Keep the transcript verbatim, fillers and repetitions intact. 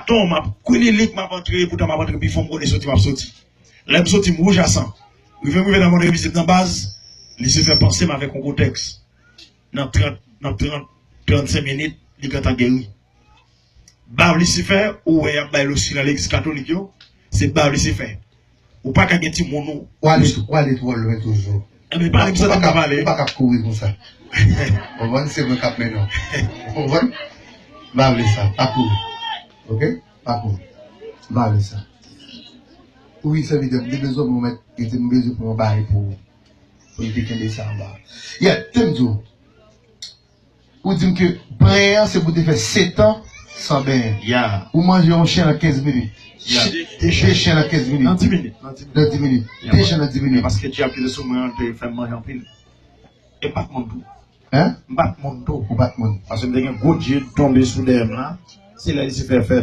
ton, m ap kwililik, m ap antre, poutan m ap antre pi fon, m konnen soti, m ap soti. Lè m soti, m wouj a san. Rive m rive nan mòn revizit nan baz, Lisife panse m avèk yon gwo tèks. Nan trant, nan trant, trannsenk minit, li gentan geri. Bav Lisife, ou wè y ap bay losi nan legliz katolik yo, se bav Lisife. Ou pa ka gen timoun ou. W ale, w ale twò lwen toujou. Enben, pale m santi m pa pale. Ou pa ka kouri konsa. Ou konprann? Se mwen k ap mennen w. Ou konprann? M pa vle sa. Pa kouri. Oke? Pa kouri. M pa vle sa. Wi, sèvitè, m te bezwen pou mèt, m te bezwen pou yon bagay pou, pou m te kenbe sa anba. Yeah, te m di w. Ou di m ke benyen an se pou te fè sèt an san benyen. Ya. Ou manje yon chen nan kenz minit. Ya. De chen nan kenz minit. Nan di minit. Nan di minit. Nan di minit. Ya, De chen nan di minit. Paske dyab ki te sou mwen an te fè m manje anpil. E m pa t moun tou. Hein? M pa t moun tou. Ou pa t moun. Paske m te gen gwo dye tonbe sou dèyè m la. Se la Lisife fè